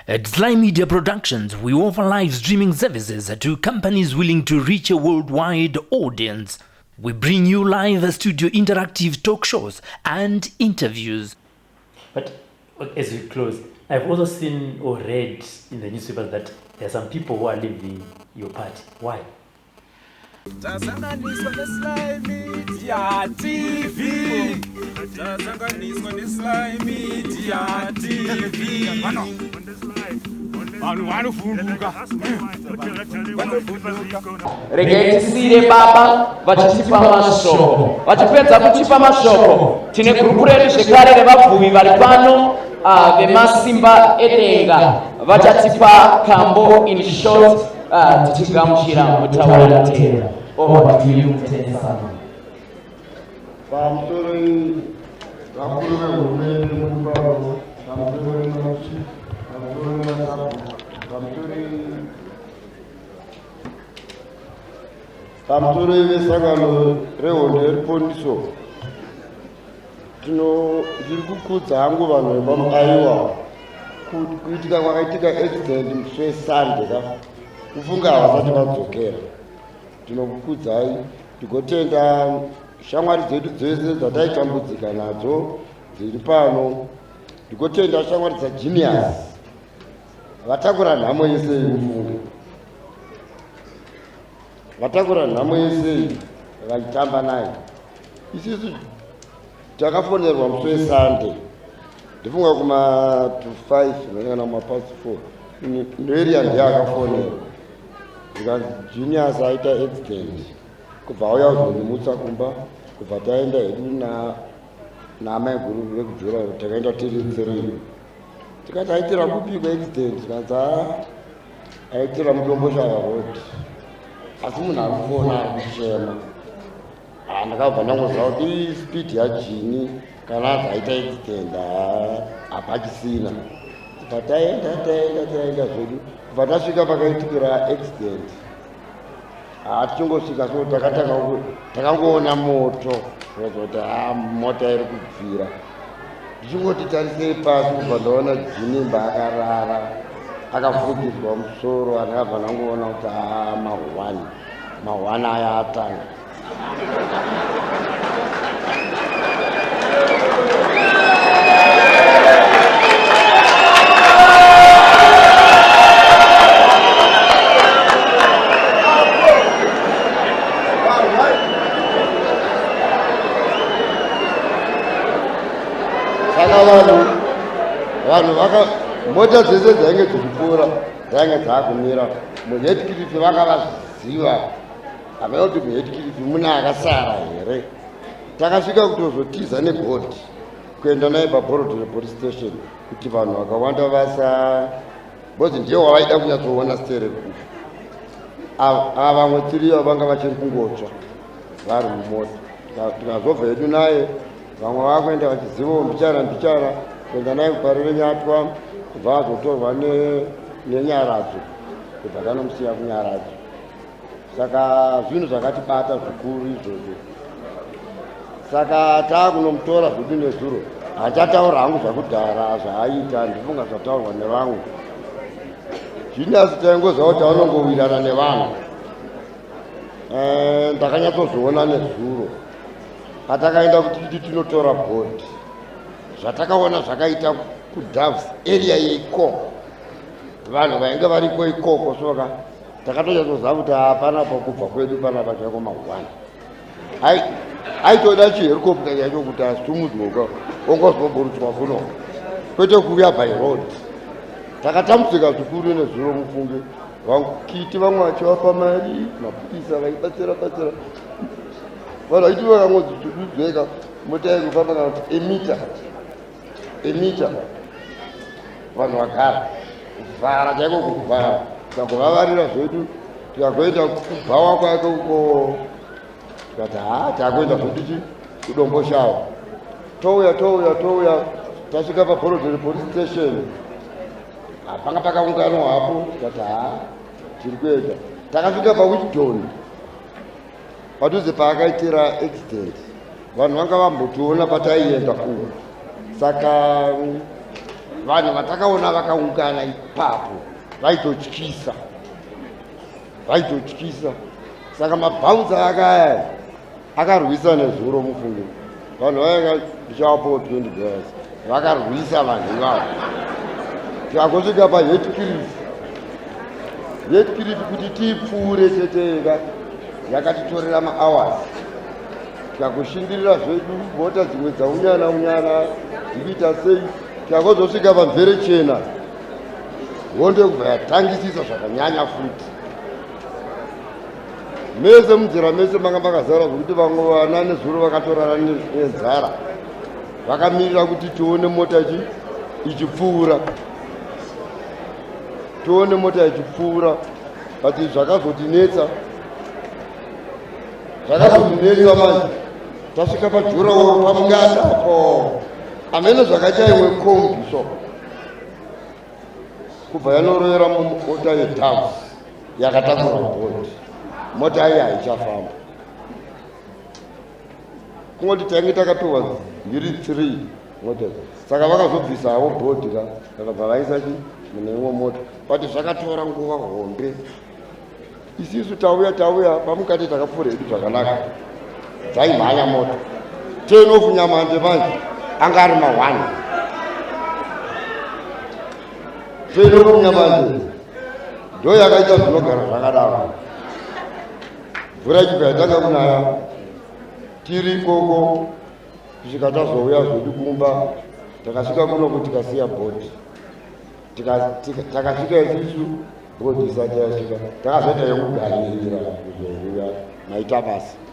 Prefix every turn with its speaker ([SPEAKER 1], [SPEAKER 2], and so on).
[SPEAKER 1] At Sly Media Productions, we offer live streaming services to companies willing to reach a worldwide audience. We bring you live studio interactive talk shows and interviews.
[SPEAKER 2] But as we close, I've also seen or read in the newspapers that there are some people who are leaving your party. Why?
[SPEAKER 3] Tasanganiswa neSly Media TV. Tasanganiswa neSly Media TV. Vanhu vanovhunduka. Vanovhunduka.
[SPEAKER 4] Regai tisiyire baba vachitipa mashoko. Vachipedza kutipa mashoko, tine gurupu redu zvekare revabvuvi vari pano vemasimba edenga vachatipa kambo in short tichigamuchira mutaura tera. Over to you, Mutendesano.
[SPEAKER 5] Pamusoro vakuru vehurumende mufaro, pamusoro machi, pamusoro masabhuku, pamusoro vesangano rehondo yeruponiso. Tino ndiri kukudza hangu vanhu vepamuaiwa kuitika kwakaitika accident musi weSunday ka kufunga havasati vadzokera. Tinokukudzai tigotenda shamwari dzedu dzese dzataitambudzika nadzo dziri pano. Ndigotenda shamwari dzaGenius vatakura nhamo yese mufunge vatakura nhamo yese vachitamba naye. Isisu takafonerwa musi weSunday ndifunga kuma to 5 kana kuma past 4 Noelia ndiye akafonerwa zvikanzi Genius aita accident kubva auya kuzondimutsa kumba kubva taenda hedu naamai guru vekujura takaenda tiri 3 tikati aitira kupi kuaccident zvikanzi aitira mudomboshava road asi munhu ari kufona ari kuchema. Ndakabva ndangoziva kuti speed yaJini kana azi aita accident hapachisina. Kubva taenda taenda taenda zvedu kubva tasvika pakaitikira accident hatichingosvika so takatanga takangoona moto kuti mota iri kubvira ndichingoti tarisei pasi kubva ndaona Jinimba akarara akafukidzwa musoro andakabva ndangoona kuti mahwani mahwani aya atanga. Saka vanhu vaka mota dzese dzainge dzichipfuura dzainge dzakumira muHeadcliff vanga vaziva hameno kuti muHeadcliff mune akasara here. Takasvika kutozotiza nebhodhi kuenda naye paBorodale police station kuti vanhu vakawanda vasa because ndiye wavaida kunyatsoona stere kufa. Ava vamwe tiriyo vanga vachiri kungotsva vari mumota. Tikazobva hedu naye vamwe vakuenda vachizivawo mbichana mbichana kuenda naye kuparire nyatwa kubva vazotorwa nenyaradzo kubva tanomusiya kunyaradzo. Saka zvinhu zvakatibata zvikuru izvozvo. Saka taakunomutora zvedu nezuro hachataura hangu zvakudhara zvaaita ndifunga zvataurwa nevamwe. Zvino asi taingoziva kuti anongowirana nevanhu. Ndakanyatsozoona nezuro patakaenda kuti tinotora bhodhi zvatakaona zvakaita kuDoves area yeikoko vanhu vainge variko ikoko soka takatonyatsoziva kuti hapana pakubva kwedu panapa chaiko mahwani. Aitoda chiherikopta chacho kuti asumudzwe ongozoburutswa kuno kwete kuuya by road. Takatambudzika zvikuru nezuro mufunge vakiti vamwe vachivapa mari mapurisa vaibatsira batsira vanhu vaiti vakangonzi tududzeka mota yaikufamba kana kuti emita emita vanhu vagara kuvhara chaiko kuvhara tikagovavarira zvedu tikagoenda kubhawa kwake uko tikati ha takuenda zvedu chi kudomboshawa touya touya touya tasvika paBorodale police station hapanga pakaunganwa hapo tikati ha tiri kuenda. Takasvika paWichdon padhuze paakaitira accident vanhu vanga vambotiona pataienda uku. Saka Vanhu vatakaona vakaungana ipapo vaitotyisa, vaitotyisa. Saka mabhaunza akaya akarwisa nezuro, mufunge vanhu vaya ndichavapawo $20. Vakarwisa vanhu ivavo tikangosvika paHatcliffe. Hatcliffe kuti tiipfuure cheteka yakatitorera mahours. Tikakushingirira zvedu, mota dzimwe dzaunyana unyana dzikuita sei. Tikangozosvika pamvere chena, hondo yekubva yatangisisa zvakanyanya futi. Mese munzira mese manga makazara zvokuti vamwe vana nezuro vakatorara nenzara, vakamirira kuti tione mota ichipfuura, tione mota ichipfuura. But zvakazotinetsa, zvakazotinetsa manje tasvika padurawall pamukata po amene zvakaita imwe kombi so kubva yanorovera mumota yeDoves yakatakura body. Mota iyi haichafamba, kungoti tainge takapiwa mbiri 3 mota. Saka vakazobvisa havo body ka, vakabva vaisa chi mune imwe mota. But zvakatora nguva hombe. Isisu tauya, tauya pamukati, takapfuura hedu zvakanaka, dzaimhanya mota. Turn off Nyamande manje anga ari ma1. Turn off Nyamande ndo yakaita zvinogara zvakadaro. Mvura ichibva yatanga kunaya tiri ikoko kusvika tazouya zvedu kumba. Takasvika kunoku tikasiya body. Takasvika isusu body isati yasvika. Takazoita yekugarira kuzouya. Maita basa.